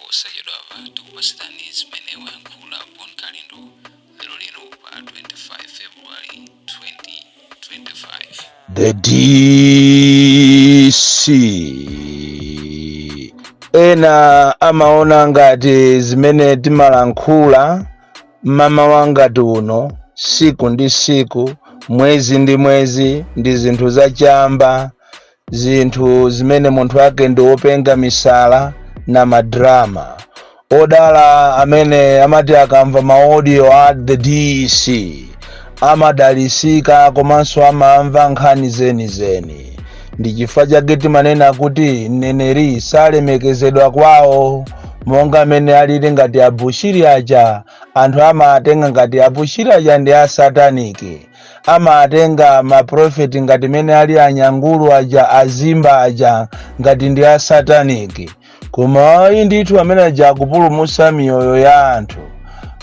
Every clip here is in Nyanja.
Posachedwapa tikupatsirani zimene wayankhula Bon Kalindo lero lino pa 25 February 2025. The DC, ena amaona ngati zimene timalankhula mamawa ngati uno, siku ndi siku, mwezi ndi mwezi, ndi zinthu zachamba, zinthu zimene munthu ake ndi wopenga misala na madrama. Odala amene amati akamva ma audio a The DC amadalisika komanso amamva nkhani zenizeni. Ndi chifukwa chake timanena kuti mneneri salemekezedwa kwawo, monga amene alili ngati Abushiri aja. Anthu amatenga ngati Abushiri aja ndi asataniki, amatenga maprofeti ngati mene ali anyangulu aja, azimba aja, ngati ndi asataniki. Koma ayi ndithu, amene aja akupulumutsa miyoyo ya anthu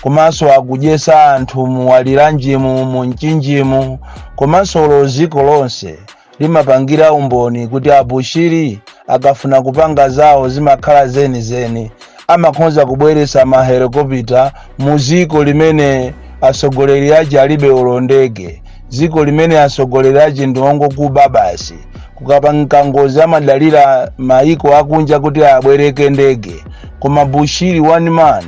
komanso akudyesa anthu mu Waliranjimu, mu Mchinjimu, komanso lo dziko lonse limapangira umboni kuti Abushiri akafuna kupanga zawo zimakhala zenizeni. Amakhonza kubweretsa mahelikopita mu dziko limene atsogoleri ache alibe olo ndege, dziko limene atsogoleri ache ndi ongokuba basi. Kukapanga ngozi amadalira maiko akunja kuti abwereke ndege, koma Bushiri one man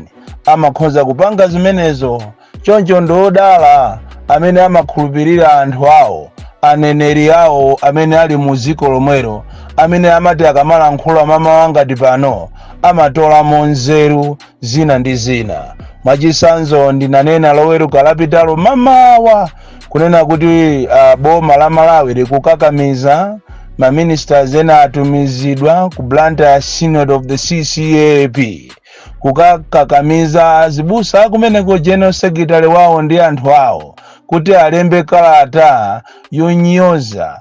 amakhonza kupanga zimenezo. Choncho ndiodala amene amakhulupirira anthu awo, aneneri awo amene ali mu dziko lomwelo, amene amati akamalankhula mamawa ngati pano amatolamo nzeru zina ndi zina. Mwachitsanzo, ndinanena Loweruka lapitalo mamawa kunena kuti boma la Malawi likukakamiza maministers ena atumizidwa ku Blantyre Synod of the CCAP kukakakamiza azibusa akumeneko, general secretary wawo ndi anthu awo, kuti alembe kalata yonyoza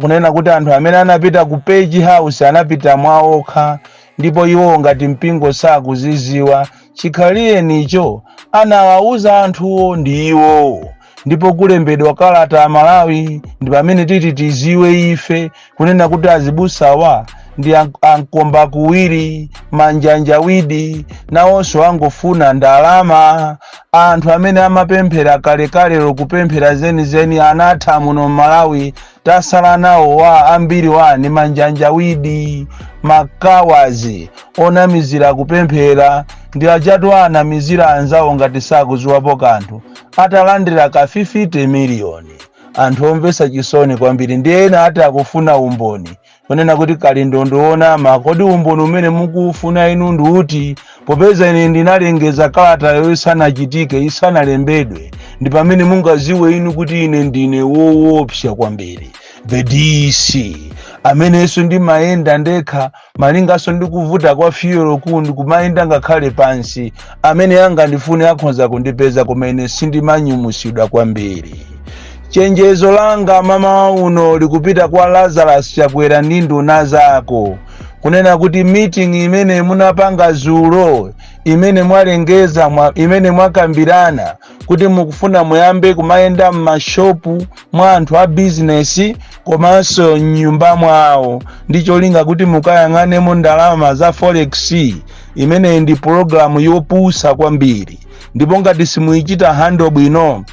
kunena kuti anthu amene anapita ku Page House anapita mwaokha, ndipo iwo ngati mpingo sakuziziwa. Chikhalirenicho anawawuza anthuwo ndi iwo, ndipo kulembedwa kalata Amalawi ndi pamene titi tiziwe ife kunena kuti azibusawa ndi ankomba kuwiri, manjanjawidi, nawonso angofuna ndalama. Anthu amene amapemphera kalekalero, kupemphera zenizeni, anatha muno Mmalawi. Tasala nawo wa ambiri wa ni manjanjawidi, makawazi onamizira kupemphera. Ndi ajatu anamizira anzawo ngati sakuziwapo kanthu, atalandira ka 50 miliyoni. Anthu omvetsa chisoni kwambiri. Ndi ena ati akufuna umboni kunena kuti Kalindo ndionama. Kodi umboni umene mukufuna inu ndi uti, popeza ine ndinalengeza kalatayo isanachitike, isanalembedwe? Ndi pamene mungaziwe inu kuti ine ndine woopsa kwambiri, The DC, amenenso ndimayenda ndekha, malinganso ndikuvuta kwa fuel kundi kumayenda ngakhale pansi. Amene angandifune akhonza kundipeza, kumene sindimanyumusidwa kwambiri. Chenjezo langa mamawa uno likupita kwa Lazarus Chakwera ndi nduna zako, kunena kuti meeting imene munapanga zulo, imene mwalengeza imene mwakambirana kuti mukufuna muyambe kumayenda m'mashopu mwa anthu a bizinesi komanso m'nyumba mwawo ndi cholinga kuti mukayang'anemo ndalama za forex, imeneyi ndi pologalamu yopusa kwambiri. Ndipo ngati simuyichita handle bwino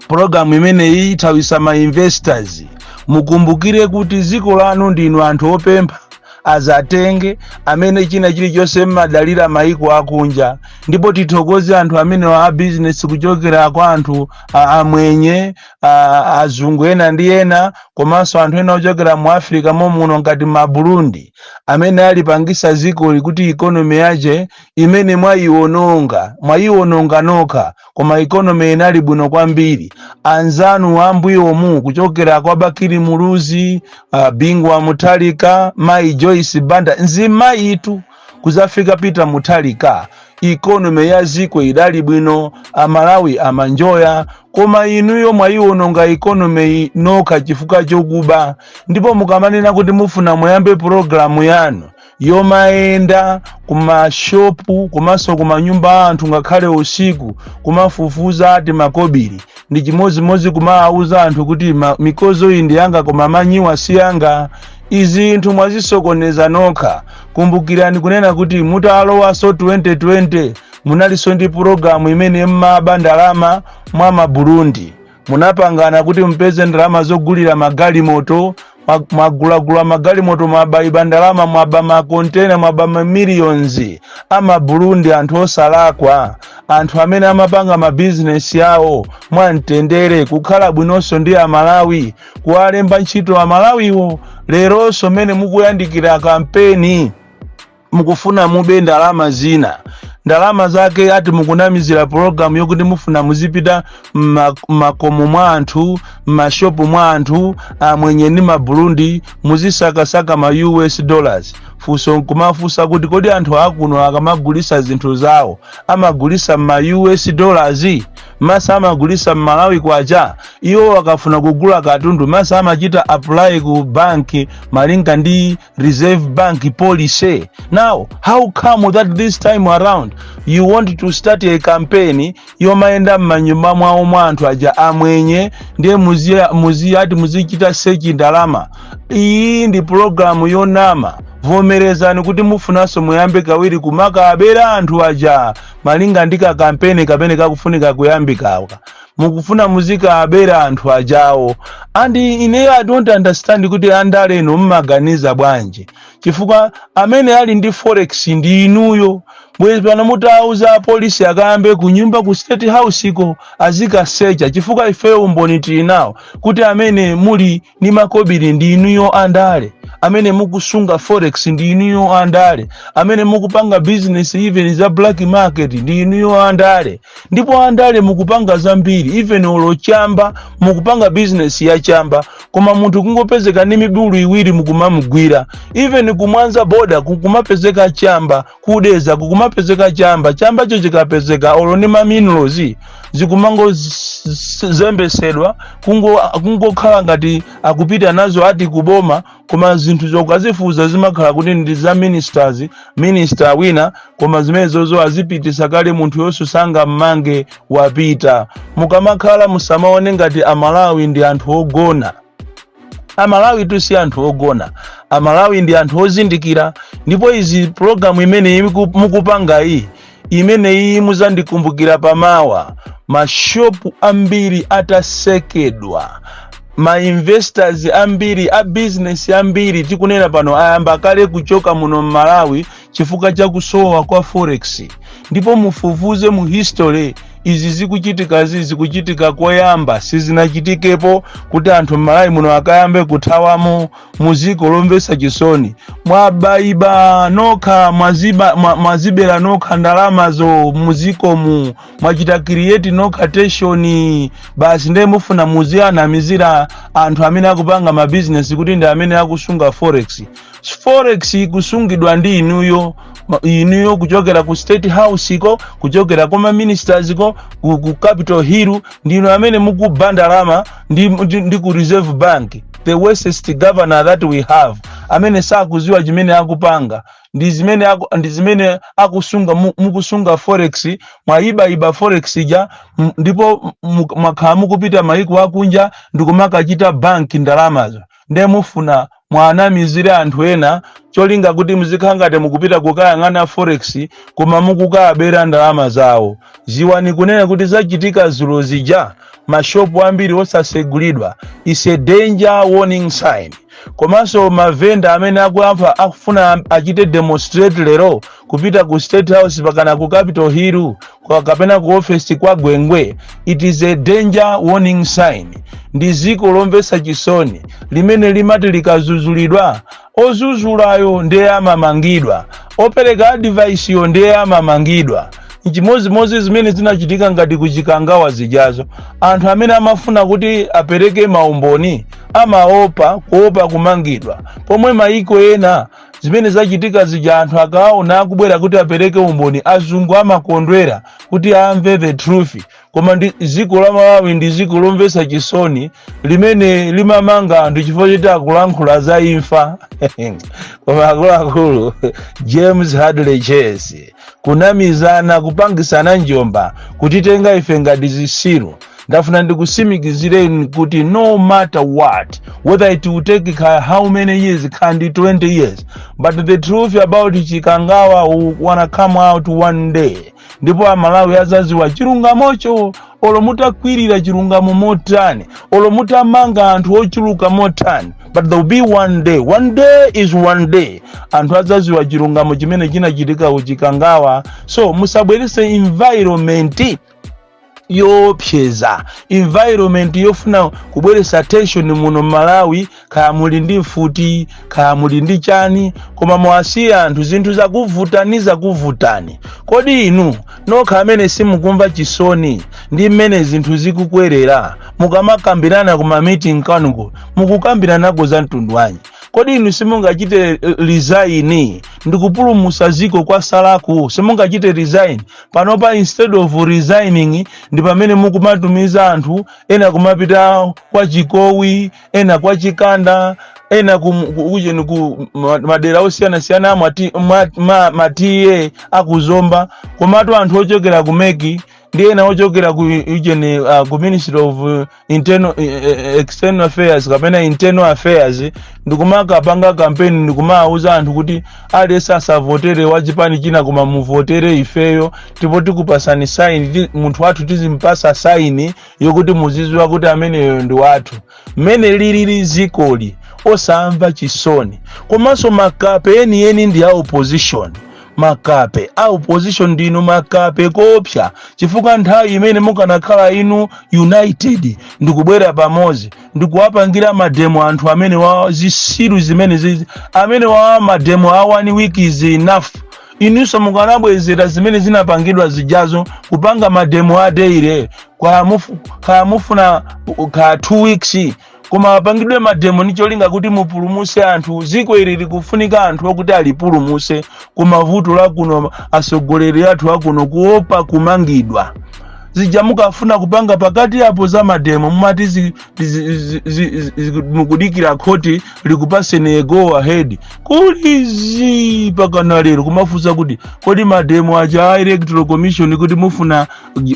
pologalamu imeneyi, ithawisa ma investors. Mukumbukire kuti dziko lanu ndinu anthu opempha azatenge, amene china chilichonse mmadalira maiko akunja. Ndipo tithokoze anthu amene a business kuchokera kwa anthu amwenye, azungu ena ndi ena, komanso anthu ena ochokera mu Africa momuno ngati ma Burundi, amene alipangisa dzikoli kuti economy yache imene mwayiwononga, mwayiwononga nokha, koma economy inali bwino kwambiri. Anzanu ambuyomu, kuchokera kwa Bakili Muluzi, Bingu wa Mutharika, Mayi Joyce Banda, nzimayitu, kuzafika Peter Mutharika, economy ya ziko idali bwino, Amalawi amanjoya. Koma inuyo mwayiwononga economy nokha chifukwa chokuba. Ndipo mukamanena kuti mufuna muyambe pologalamu yanu yomayenda kumashopu komanso kumanyumba a anthu ngakhale usiku kumafufuza ati makobiri, ndi chimodzimodzi kumawauza anthu kuti mikozo iyi ndi yanga koma manyiwa si yanga. Izinthu mwazisokoneza nokha. Kumbukirani kunena kuti mutalowaso 2020 munalinso ndi pulogalamu imene mmaba ndalama mwa Maburundi. Munapangana kuti mupeze ndalama zogulira magalimoto, mwagulagula magalimoto, mwabayiba ndalama, mwaba makontena, mwaba mamillions Amaburundi, anthu osalakwa, anthu amene amapanga mabizinesi awo mwamtendere, kukhala bwinonso ndi Amalawi, kuwalemba ntchito Amalawiwo. Leronso mmene mukuyandikira kampeni, mukufuna mube ndalama zina. Ndalama zake ati mukunamizira pologalamu yokuti mufuna muzipita mmakomo mwa anthu, mmashopu mwa anthu Amwenye ndi Maburundi, muzisakasaka ma US dollars. Funso nkumafunsa kuti, kodi anthu akuno akamagulisa zinthu zawo amagulisa ma US dollars? Masa amagulisa Mmalawi kwacha? Iwo akafuna kugula katundu, masa amachita apply ku banki malinga ndi Reserve Bank policy? Now, how come that this time around you want to start a campaign yomayenda m'manyumba mwawo mwa anthu aja Amwenye, ndiye muziya ati muzichita search ndalama? Iyi ndi pulogalamu yonama. Vomerezani kuti mufunanso muyambe kawiri kumakabera anthu aja malinga ndi kakampeni kamene kakufunika kuyambikawa. Mukufuna muzikabera anthu ajawo. And ineyo I don't understand kuti andale inu mmaganiza bwanji, chifukwa amene ali ndi forex ndi inuyo. Bwezi pano mutauza apolisi akayambe kunyumba ku State House iko azikasecha, chifukwa ifeyo umboni tili nawo kuti amene muli ndi makobiri ndi inuyo andale, amene mukusunga forex ndi inuyo andale, amene mukupanga business even za black market ndi inuyo andale. Ndipo andale mukupanga zambiri, even olo chamba, mukupanga business ya chamba, koma munthu kungopezeka ndi mibulu iwiri mukumamugwira. Even kumwanza border kumapezeka chamba, kudeza kukumapezeka chamba. Chambacho chikapezeka olo ndi ma minerals, zikumangozembesedwa, kungokhala ngati akupita nazo ati kuboma, koma zinthu zokazifuza zimakhala kuti ndi za ministers, minister wina, koma zimenezozo azipitisa kale, munthu yonse mmange wapita. Mukamakhala, musamaone ngati Amalawi ndi anthu ogona. Amalawi tu si anthu ogona. Amalawi ndi anthu ozindikira. Ndipo izi, pulogalamu imene mukupanga iyi, imeneyi muzandikumbukira pamawa mashopu ambiri atasekedwa, ma investors ambiri, a business ambiri tikunena pano ayamba kale kuchoka muno mMalawi chifukwa cha kusowa kwa forex. Ndipo mufufuze mu history, izi zikuchitikazi zikuchitika koyamba, sizinachitikepo kuti anthu m'Malawi muno akayambe kuthawamo muziko lomvetsa chisoni. Mwabayiba nokha, mwazibera nokha ndalamazo muzikomu, mwachita create nokha tension basi. Ndiye mufuna muzianamizira anthu amene akupanga mabizinesi kuti ndi amene akusunga forex. Forex ikusungidwa ndi inuyo, inuyo kuchokera ku State House iko, kuchokera kwa ministers ko ku Capitol Hill. Ndinu amene mukuba ndalama ndi ku Reserve Bank, the worstest governor that we have, amene sakuziwa chimene akupanga, ndi zimene akusunga, mukusunga forex. Mwayibayiba forex ija, ndipo mwakhala mukupita maiko akunja ndikumakachita banki ndalamazo. Ndiye mufuna mwanamizire anthu ena cholinga kuti muzikhala ngati mukupita kukayang'ana forex, koma mukukabera ndalama zawo. Ziwani kunena kuti zachitika zulo zija, mashopu ambiri osasegulidwa, is a danger warning sign. Komanso mavenda amene akuyamba akufuna achite demonstrate lero kupita ku State House pakana ku Capitol Hill kapena ku office kwa Gwengwe, it is a danger warning sign. Ndi ziko lomvetsa chisoni limene limati likazuzulidwa, ozuzulayo ndiye amamangidwa, opereka advice yo ndiye amamangidwa. Nchimozimozi zimene zinachitika ngati kuchikangawa zijazo. Anthu amene amafuna kuti apereke maumboni amaopa, kuopa kumangidwa, pomwe maiko ena zimene zachitika zija, anthu akaona akubwera kuti apereke umboni, azungu amakondwera kuti amve the truth. Koma ndi dziko la Malawi ndi dziko lomvetsa chisoni limene limamanga anthu chifukwa choti akulankhula za imfa. Koma akuluakulu, James Hadley Chase, kunamizana, kupangisana njomba, kutitenga ife ngati zisiru. Ndafuna ndikusimikizireni kuti no matter what, whether it will take how many years, kandi 20 years, but the truth about Chikangawa will wanna come out one day. Ndipo Amalawi azaziwa chilungamocho. Olo mutakwirira chilungamo motani, olo mutamanga anthu ochuluka motani, but there will be one day, one day is one day, anthu azaziwa chilungamo chimene chinachitika ku Chikangawa. So musabwerese environment yoopseza, environment yofuna kubweresa tension muno Malawi. Kaya muli ndi mfuti, kaya muli ndi chani, koma mwasiye anthu. Zinthu zakuvutani, zakuvutani. Kodi inu nokha amene simukumva chisoni ndi mmene zinthu zikukwerera, mukamakambirana kuma meeting kanuko, mukukambiranako za mtundu wanji? Kodi inu simungachite resign ndikupulumusa ziko kwa salaku? Simungachite resign panopa? Instead of resigning, ndi pamene mukumatumiza anthu ena kumapita kwa Chikowi, ena kwa Chikanda, ena kucheni ku madera osiyanasiyana, matiye akuzomba. Komatu anthu ochokera ku MEC ndi ena ochokera ku ujeni, ku Ministry of internal External Affairs kapena Internal Affairs, ndikumakapanga kampeni, ndikumawuza anthu kuti aliyense asavotere wa chipani china, koma muvotere ifeyo, tipo tikupasani sign, munthu wathu tizimpasa sign yokuti muziziwa kuti ameneyo ndi wathu. Mmene lilili zikoli, osamva chisoni. Komanso makape enieni ndi a opposition. Makape a opposition, ndinu makape kopsa, chifukwa nthawi imene mukanakhala inu united ndikubwera pamodzi ndikuwapangira mademo anthu amene wa zisilu zimene zizi amene wa mademo a one week is enough. Inunso mukanabwezera zimene zinapangidwa zijazo, kupanga mademo a daily, kaya mufuna ka 2 weeks, koma apangidwe mademo ndi cholinga kuti mupulumuse anthu. Ziko ili likufunika anthu okuti alipulumuse kumavuto lakuno. Atsogoleri athu akuno kuopa kumangidwa. Zija mukafuna kupanga pakati apo za mademo, mumati mukudikira khoti likupaseni go ahead. Kulizi pakana lero kumafunsa kuti kodi mademo aja a Electoral Commission, kuti mufuna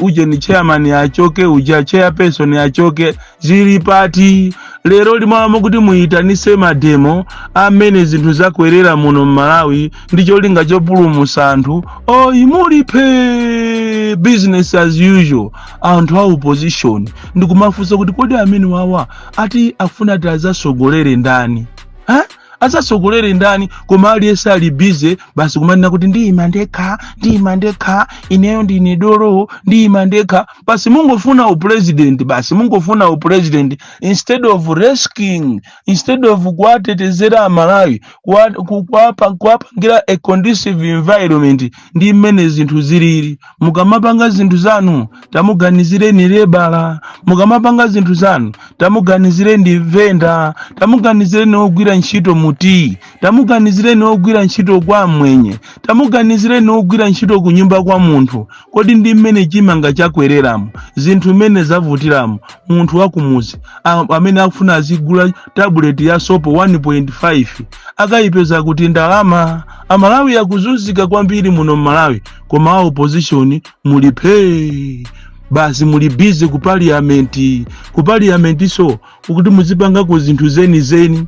uje ni chairman achoke, uja chairperson achoke, zili pati? Lero limawamo kuti muyitanise mademo amene zinthu zakwerera muno mMalawi ndi cholinga chopulumusa anthu, oyi, mulipe business as usual. Anthu a opposition, ndikumafunsa kuti kodi amene wawa ati afuna ati azasogolere ndani, ha? Azasogolere ndani? Koma aliyense ali busy basi kumanena kuti ndiyima ndekha, ndiyima ndekha, ineyo ndine dolo, ndiyima ndekha basi. Mungofuna upresident basi, mungofuna upresident instead of rescuing, instead of kuwatetezera Amalawi, kuwapangira a conducive environment ndi mmene zinthu zilili. Mukamapanga zinthu zanu, tamuganizireni labourer. Mukamapanga zinthu zanu, tamuganizireni venda, tamuganizireni ogwira ntchito muti, tamuganizireni ogwira ntchito kwa mwenye, tamuganizireni ogwira ntchito ku nyumba kwa munthu. Kodi ndi mmene chimanga chakwereramo, zinthu mmene zavutiramo, munthu wakumuzi amene akufuna azigula tablet ya sopo 1.5 akayipeza kuti ndalama? Amalawi akuzunzika kwambiri muno mMalawi, koma a opposition muli phee basi, muli busy ku parliament. Ku parliament so ukuti muzipangako zinthu zenizeni,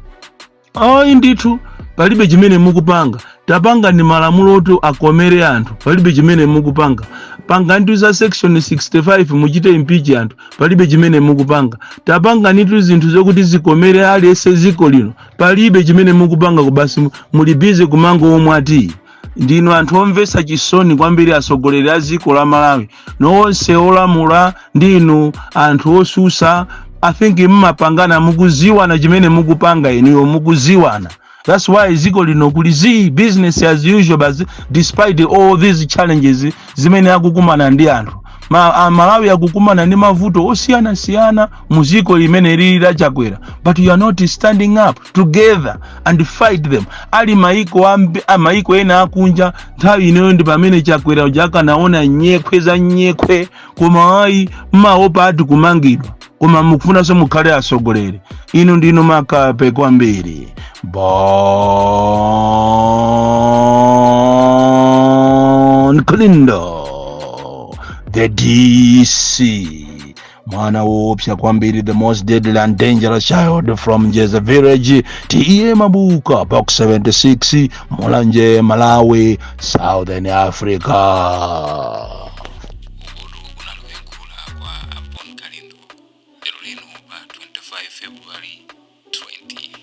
ayi ndithu, palibe chimene mukupanga. Tapanga ni malamulo oti akomere anthu, palibe chimene mukupanga. Panga nditu za section 65, muchite impeach anthu, palibe chimene mukupanga. Tapanga nitu zinthu zokuti zikomere aliyense ziko lino, palibe chimene mukupanga. Kubasi muli busy kumanga omwe ati. Ndinu anthu omvetsa chisoni kwambiri, atsogoleri a dziko la Malawi nonse olamula ndinu anthu osusa. I think mmapangana, mukuziwana chimene mukupanga inuyo, mukuziwana. That's why dziko lino kuli zi business as usual, but despite all these challenges zimene akukumana ndi anthu, Malawi akukumana ndi mavuto osiyanasiyana mu dziko limene lili lachakwera, but you are not standing up together and fight them. Ali maiko maiko ena akunja, nthawi ineyo ndi pamene Chakwera uja akanaona nyekhwe za nyekhwe, koma ayi, mmaopa ati kumangidwa, koma mukufunanso mukhale atsogoleri. Inu ndinu makape kwambiri. Bon Kalindo, the DC. Mwana woopsa kwambiri, the most deadly and dangerous child from Jeza Village, T/A Mabuka, Box 76, Mulanje, Malawi, Southern Africa. Ukotu kunali kuyankhula kwa a Bon Kalindo lero lino pa 25 February 20.